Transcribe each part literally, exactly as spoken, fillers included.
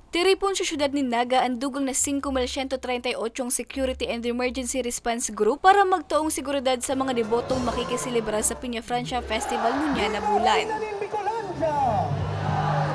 Tiripon sa siyudad nin Naga an dugang na singko mil siyento treinta y ocho security and emergency response group para magtoong seguridad sa mga debotong makikiselebrar sa Peñafrancia Festival ngunyan na bulan.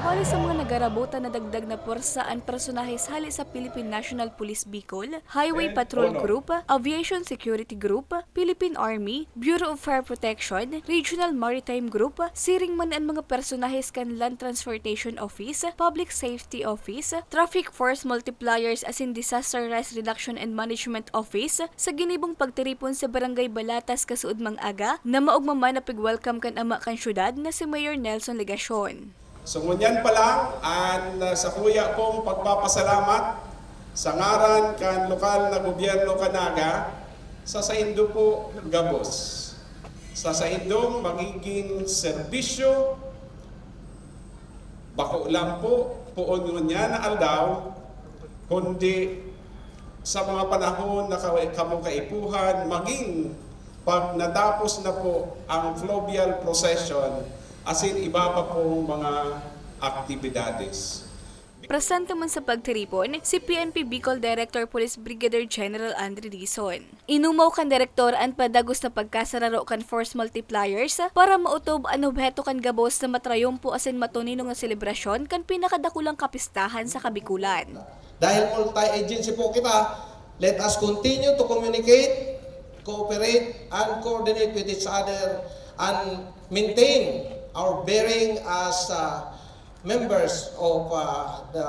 Kabali sa mga nagarabotan na dagdag na pwersa an personahes hale sa Philippine National Police Bicol, Highway Patrol Group, Aviation Security Group, Philippine Army, Bureau of Fire Protection, Regional Maritime Group, siring man an mga personahes kan Land Transportation Office, Public Safety Office, Traffic Force Multipliers asin Disaster Risk Reduction and Management Office sa ginibong pagtiripon sa Barangay Balatas kasuodmang aga na maogma man na pig-welcome kan ama kan syudad na si Mayor Nelson Legacion. So, ngunyan pa lang, an, ah, sakuya kong pagpapasalamat sa ngaran kan lokal na gobyerno kan Naga sa saindo po gabos. Sa saindong magiging serbisyo, bako lang po poon ngunyan na aldaw, kundi sa mga panahon na kawa-, kamo kaipuhan, maging pag natapos na po ang fluvial procession, asin iba pa pong mga aktibidades. Presente man sa pagtiripon si P N P Bicol Director Police Brigadier General Andre Dizon. Inumaw kan direktor an padagos na pagkasararo kan force multipliers para maotob an obheto kan gabos na matrayumpo asin matuninong na selebrasyon kan pinakadakulang kapistahan sa Kabikulan. Dahil multi-agency po kita, let us continue to communicate, cooperate, and coordinate with each other and maintain our bearing as, uh, members of, uh, the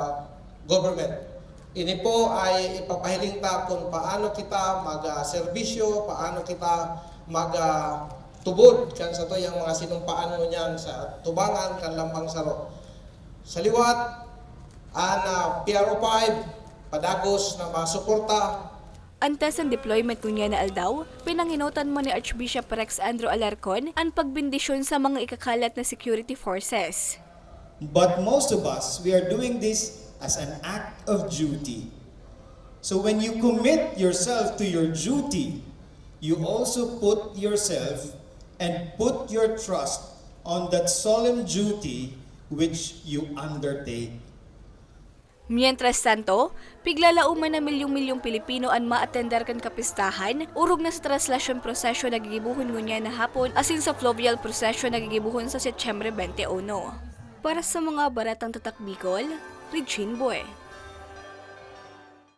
government. Ini po ay ipapahiling ta kung paano kita mag, ah, serbisyo, paano kita mag, ah, tubod kan satuyang mga sinumpaan ngunyan sa tubangan kan lambang saro. Sa liwat, an, ah, P R O five, padagos na masuporta. Antes an deployment ngunyan na aldaw, pinangenotan man ni Archbishop Rex Andrew Alarcon an pagbendisyon sa mga ikakalat na security forces. But most of us, we are doing this as an act of duty. So when you commit yourself to your duty, you also put yourself and put your trust on that solemn duty which you undertake. Mientras tanto, piglalaoman na milyong-milyong Pilipino an maatendar kan kapistahan, orog na sa traslasyon prosesyon na gigibohon ngunyan na hapon asin sa fluvial prosesyon na gigibohon sa Setyembre twenty-one. Para sa mga baretang tatak Bicol, Regine Boy.